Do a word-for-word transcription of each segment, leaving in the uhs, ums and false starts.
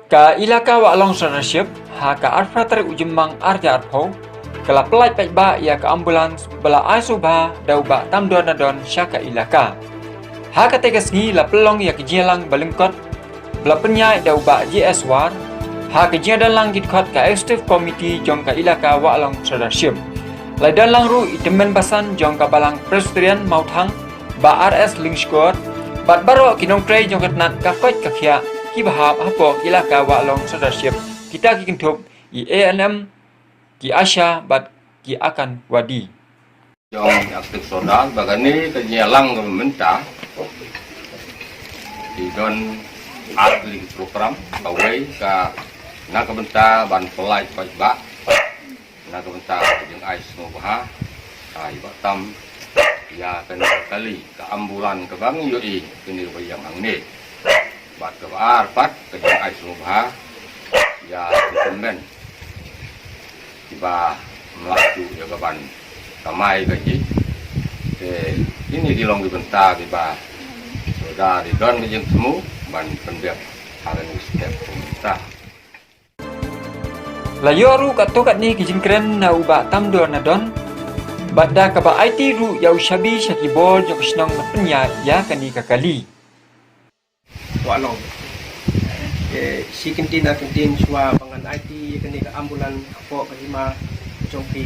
Ka Elaka Wahlong Sirdarship, ha ka arphew tarik u Jymmang arhajar arphew, ka la pyllait paidbah ïa ka ambulance ba la ai sngewbha da u Bah Tamdor Nadon sha ka Elaka. Ha katei ka sngi la pynlong ïa ka jingïalang ba lyngkot ba la pynïaid da u Bah J S War, ha ka jingïadonlang ki dkhot ka Executive Committee jong ka Elaka Wahlong Sirdarship. La don lang ruh i tymmen basan jong ka Balang Presbyterian Mawthang, Bah R S Lyngskor, bad baroh ki nongtrei jong ka tnat ka koit ka khiah kiba hap hapoh Elaka Wahlong Sirdarship, kita ki kynthup i A N M, ki ASHA bad ki Anganwadi. Jong i Active Sordar, ba kane ka jingïalang kaba mynta ki don ar tylli ki program, kawei ka na ka bynta ban pyllait paidbah, na ka bynta ka jingai sngewbha, ai ba tam ïa kane ka kali ka ambulan kaba ngi ïohi kane kaba ïeng hangne. Bad kaba ar pat ka jingai sngewbha ïa ki tymmen kiba mlak ju ïa kaban kamai ka ji. Te kine ki long ki bynta kiba Sordar i don ka jingthmu ban pyndep ha kane ka step ka bynta. La ïoh ruh katto katne ki jingkren na u Bah Tamdor Nadon, bad da kaba aiti ruh ïa u shabi sha ki bor jong ka shnong ban pynïaid ïa kane ka kali. Wahlong. Te shi kyntien ar kyntien shuwa ba ngan aiti ïa kane ka ambulance hapoh ka hima jong phi.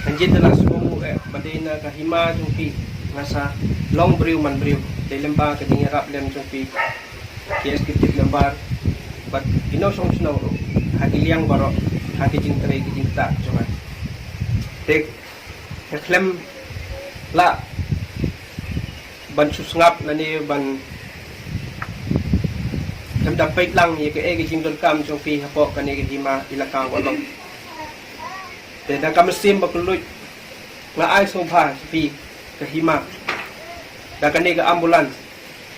Hangne da la sngewbha eh ba dei na ka hima jong phi, nga sa long briew man briew. Dei lem ba ka jingïarap lem jong phi, ki executive member bad ki nongshong shnong ruh, ha ki liang baroh, ha ki jingtrei ki jingktah jong nga. Te nga khlem lah ban shu sngap lane ban khlem da peit lang ïa kaei ka jingdonkam jong phi hapoh kane ka hima Elaka Wahlong. Te da ka mynsiem ba kylluid nga ai sngewbha sha phi ka hima da kane ka ambulance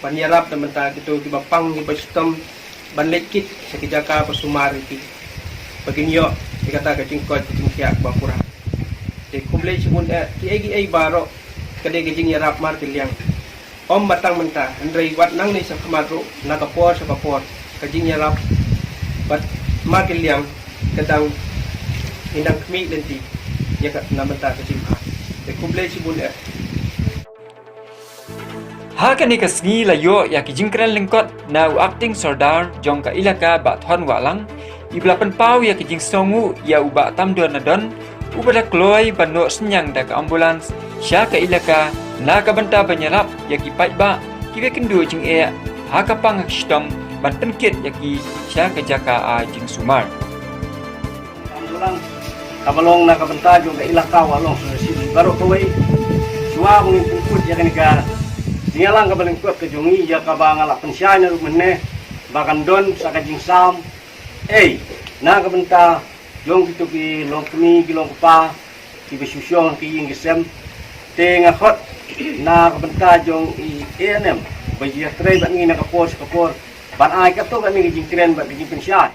ban ïarap na ka bynta kito kiba pang kiba shitom ban leit kit sha ki jaka ba sumar ïa ki, ba kin ïoh ïa kata ka jingkoit ka jingkhiah ba pura. Te khublei shibun eh, kiei kiei baroh ka dei ka jingïarap markylliang. Ym ba tang mynta, hynrei wat nangne sha khmat ruh, na ka por sha ka por, ka jingïarap bad markylliang ka dang, ngin dang khmih lynti ïa ka na ka bynta ka jingma. Te khublei shibun eh. Ha kane ka sngi la ïoh ïa ki jingkren lyngkot na u Acting Sordar jong ka Elaka Bah Thon Wahlang, iba la pynpaw ïa ki jingsngewnguh ïa u Bah Tamdor Nadon, uba la kloi ban noh synñiang da ka ambulance sha ka Elaka na ka bynta ban ïarap ïa ki paidbah kiba kynduh jingeh ha ka pang ka shitom, ban pynkit ïa ki sha ka jaka ai jingsumar. Kaba long na ka bynta jong ka Elaka Wahlong Sirdarship baroh kawei. Shuwa ba ngin pynkut ïa kane ka jingïalang kaba lyngkot ka jong ngi, ïa kaba nga la pynshai naduh mynne ba kan don sa ka jingsam ei na ka bynta jong kito ki longkmie ki longkpa kiba shu shong ha ki ïing ki sem. Te nga khot na ka bynta jong i A N M ba ïatrei bad ngi na ka por sha ka por ban ai katto katne ki jingkren bad ki jingpynshai.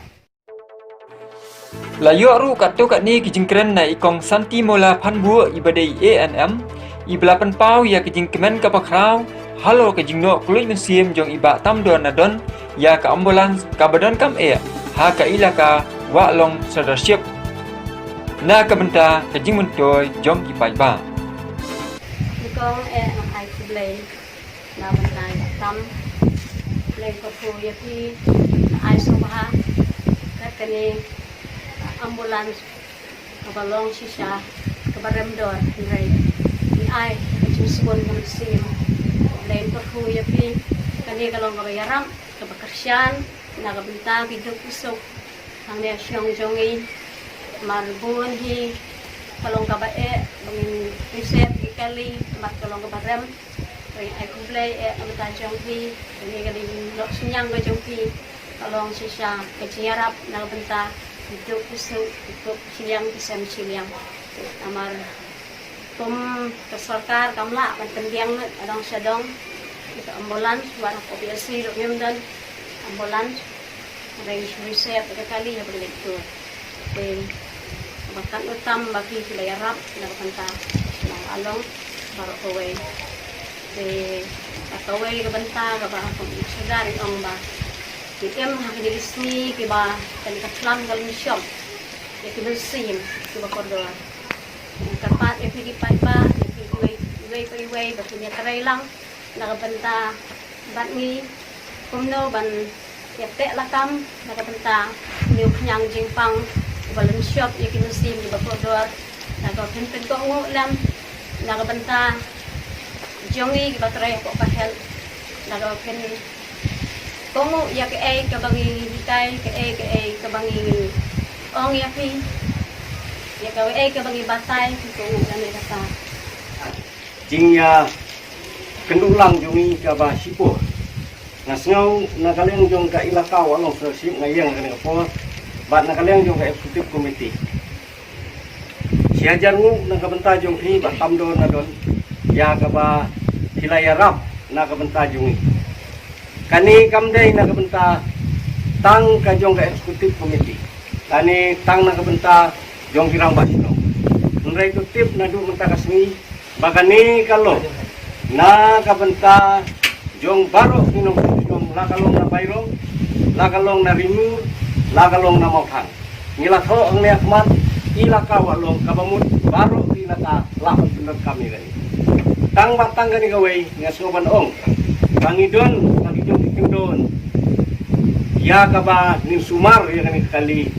La ïoh ruh katto katne ki jingkren na i Kong Santi Mola Phanbuh, iba dei i A N M, iba la pynpaw ïa ki jingkmen kaba khraw halor ka jingnoh kylluid mynsiem jong i Bah Tamdor Nadon ïa ka ambulance kaba donkam eh ha ka Elaka Wahlong Sirdarship na ka bynta ka jingmyntoi jong ki paidbah. Kong eh, nga ai khublei na ka bynta ïa tam. Khublei kyrkhu ïa phi, nga ai sngewbha kat kane ambulance kaba long shisha, kaba rem dor, hynrei ngi ai ka jingsngew mynsiem. Khublei kyrkhu ïa phi, kane ka long kaba ïarap, kaba kyrshan na ka bynta ki duk ki suk hangne ha shnong jong ngi. Namar bun hi ka long kaba eh ba ngin ïasep ïa ki kali, namar ka long kaba rem. Ngi ai khublei eh na ka bynta jong phi, kane ka dei ka jingnoh synñiang ka jong phi, ka long shisha ka jingïarap na ka bynta ki duk ki suk, ki duk shiliang ki sem shiliang. Namar kum ka sorkar kam lah ban pynbiang lut ha dong sha dong ïa ka ambulance, wat ha P H C ruh ngim don ambulance. Hynrei ngi shu ïasep ïa ka kali ha Bukittinggi. Te ba katno tam ba phi, phi la ïarap na ka bynta shnong Wahlong baroh kawei. Te kawei ka bynta kaba kum i Sordar i ong ba Ki em ha kine ki sngi kiba kane ka khlam ka lynshop ïa ki mynsiem kiba kordor. Kyrpad ïa phi ki paidbah, ïa phi iwei, iwei pa iwei ba phin ïatrei lang na ka bynta bad ngi kumno ban ïateh lakam na ka bynta une u khñiang jingpang uba lynshop ïa ki mynsiem kiba kordor. Na ka phin pynkohnguh lem na ka bynta jong ngi kiba trei hapoh ka health, na ka phin kohnguh ïa kaei kaba ngi hikai, kaei kaei kaba ngi ong ïa phi, ïa kaei kaba ngi batai, phi kohnguh lem ïa kata. Jingïakynduh lang jong ngi kaba shipor. Nga sngew na ka liang jong ka Elaka Walong Sirship, nga ïeng ha kane ka por, bad na ka liang jong ka Executive Committee, shi hajar nguh na ka bynta jong phi ba tam dor na don ïa kaba phi la ïarap na ka bynta jong ngi. Kane kam dei na ka bynta tang ka jong ka Executive Committee, kane tang na ka bynta jong ki rangbah shnong. Hynrei to tip naduh mynta ka sngi ba kane ka long na ka bynta jong baroh ki nongshong shnong, la ka long na Bairong, la ka long na Ri Mur, la ka long na Mawthang. Ngi la thoh hangne ha khmat, Elaka Walong kaba mut baroh ki Elaka lah ban pyndonkam ïa kane. Tang ba tang kane kawei nga sngew ban ong ba ngi don, ba ngi don ki kyndon ïa kaba ngin sumar ïa kane ka kali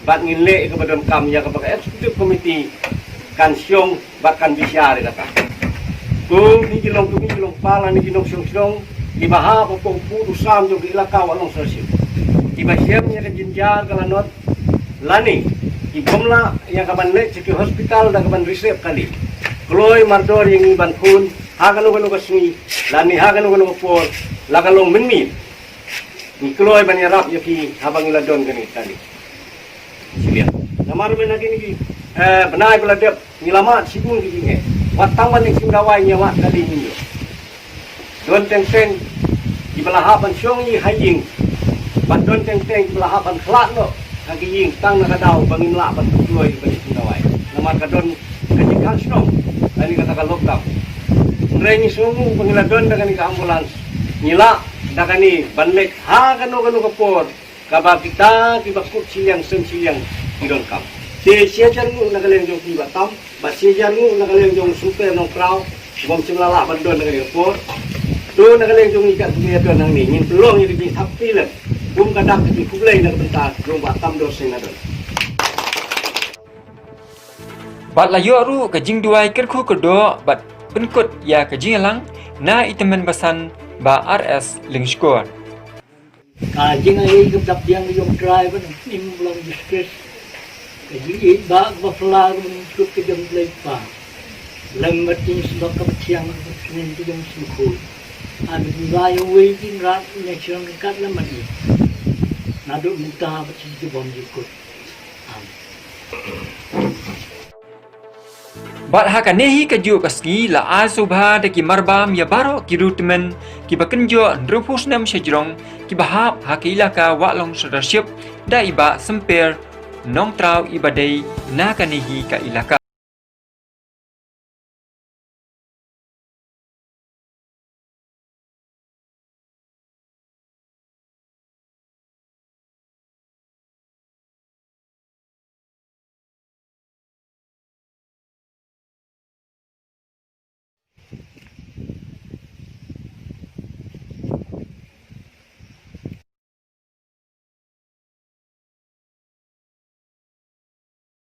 bad ngin leh ïa kaba donkam, ïa kaba ka Executive Committee kan shong bad kan bishar ïa kata. Kum ki jyllong, kum ki jyllong pala ne ki nongshong shnong kiba hap hapoh u pud u sam jong ka Elaka Walong Sirship, kiba shem ïa ka jynjar ka lanot, lane ki bym lah ïa ka ban leit sha ki hospital da ka ban receive kali, kloi mardor ïa ngi ban phone ha kano kano ka sngi lane ha kano kano ka por, la ka long mynmiet. Ngi kloi ban ïarap ïa ki haba ngi la don kane ka kali. Shiliang. Namar mynta kine ki, eh, bnai ba la dep ngi la mad shibun ki jingeh. Wat tang ban ïa shim dawai ngi ïa wad kali ngim ïoh. Don teng teng kiba la hap ban shong ïa ha ïing, bad don teng teng kiba la hap ban khlad noh ha ki ïing tang na ka daw ba ngim lah ban kloi ban ïa shim dawai. Namar ka don ka jingkhang shnong kane kata ka lockdown. Hynrei ngi sngewnguh ba ngi la don da kane ka ambulance, ngi lah da kane ban leit ha kano kano ka por kaba kita kiba kut shiliang seng shiliang ki donkam. Te shi hajar nguh na ka liang jong phi ba tam, bad shi hajar nguh na ka liang jong u Super Nongkraw, bym shym la lah ban don na ka liang por. To na ka liang jong ngi kat kiba don hangne, ngin pynlong ïa ka jingthap kti lem kum ka dak ka jingkhublei na ka bynta jong ba tam dor seng na don. Bad la ïoh ruh ka jingduwai kyrkhu kyrdoh bad pynkut ïa ka jingïalang na i tymmen basan Bah R S Lyngshkor. Ka jingaiei kaba dap biang ka jong U Trai bad U Mynsiem Blei Jisu Khrist, ka jingïeit ba kaba phylla kaba ngin kut ka jong U Blei Kpa, lem bad ka jingsuk kaba thiang kaba kmen ka jong U Mynsiem Bakhuid, yn pynbha ïa uwei u Mynried, ïa ki nongïalam ryngkat lem bad ngi, naduh mynta bad sha ki bymjukut. Bad ha kane hi kajuh ka sngi la ai sngewbha da ki marbam ïa baroh ki riewtymmen kiba kynjoh hynriewphew snem shajrong kiba hap ha ka Elaka Wahlong Sirdarship da i Bah Symper Nongtraw iba dei na kane hi ka Elaka.